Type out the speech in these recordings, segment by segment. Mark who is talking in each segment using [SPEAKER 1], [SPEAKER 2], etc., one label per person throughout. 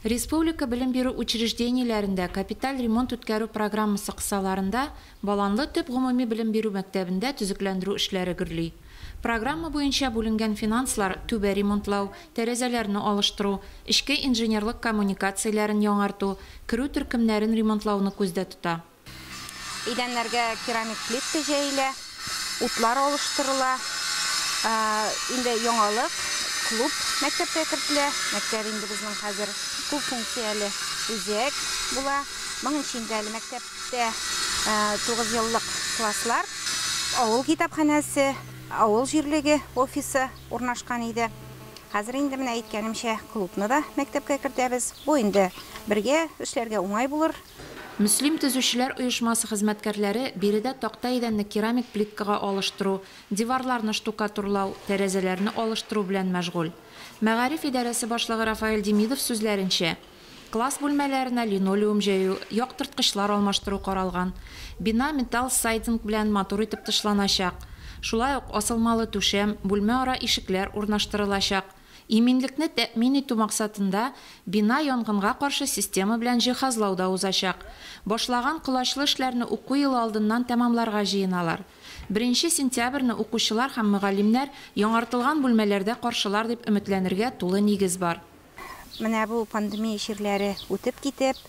[SPEAKER 1] Республика белем бирү учреждениеләрендә капиталь ремонт үткәрү программасы кысаларында Баланлы төп гомуми белем бирү мәктәбендә төзекләндерү эшләре гөрли. Программа буенча бүленгән финанслар түбә ремонтлау, тәрәзәләрне алыштыру, эчке инженерлык коммуникацияләрен яңарту, керү төркемнәрен ремонтлауны күздә тота.
[SPEAKER 2] Идәннәргә керамик плитка җәелә, утлар алыштырыла. Инде яңалык, клуб мәктәпкә кертелә. Мәктәп инде безнең хәзер күп функцияле үзәк була. Моның инде әле мәктәптә 9 еллык класслар, авыл китапханәсе, авыл җирлеге офисы урнашкан иде. Хәзер инде менә әйткәнемчә клубны да мәктәпкә кертәбез. Бу инде бергә эшләргә уңай булыр.
[SPEAKER 1] Мөслим төзүчеләр оешмасы хезмәткәрләре биредә такта идәнне керамик плиткага алыштыру, диварларны штукатурлау, тәрәзәләрне алыштыру белән мәшгуль. Мәгариф идарәсе башлыгы Рафаэль Демидов сүзләренчә, класс бүлмәләренә линолеум җәю, яктырткычлар алмаштыру каралган. Бина металл сайдинг белән матур итеп тышланачак. Шулай ук асылмалы түшәм, бүлмә ара ишекләр урнаштырылачак. Иминлекне тәэмин итү максатында бина янгынга каршы система белән җиһазлау да узачак. Башлаган колачлы эшләрне уку елы алдыннан тәмамларга җыеналар. 1 сентябрьне укучылар һәм мөгаллимнәр яңартылган бүлмәләрдә каршылар дип өметләнергә тулы нигез бар.
[SPEAKER 2] Менә бу пандемия чирләре үтеп китеп,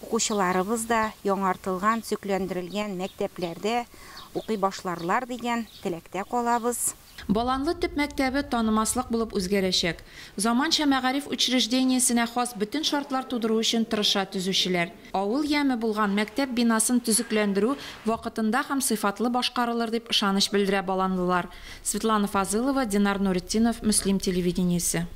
[SPEAKER 2] укучыларыбыз да яңартылган, төзекләндерелгән мәктәпләрдә укый башларлар дигән теләктә калабыз.
[SPEAKER 1] Баланлы төп мәктәбе танымаслык булып үзгәрәчәк. Заманча мәгариф учреждениесенә хас бөтен шартлар тудыру өчен тырыша төзүчеләр. Авыл яме булган мәктәп бинасын төзекләндерү вакытында һәм сыйфатлы башкарылыр дип ышаныч белдерә баланлылар. Светлана Фазылова, Динар Нуретдинов, Мөслим телевидениесе.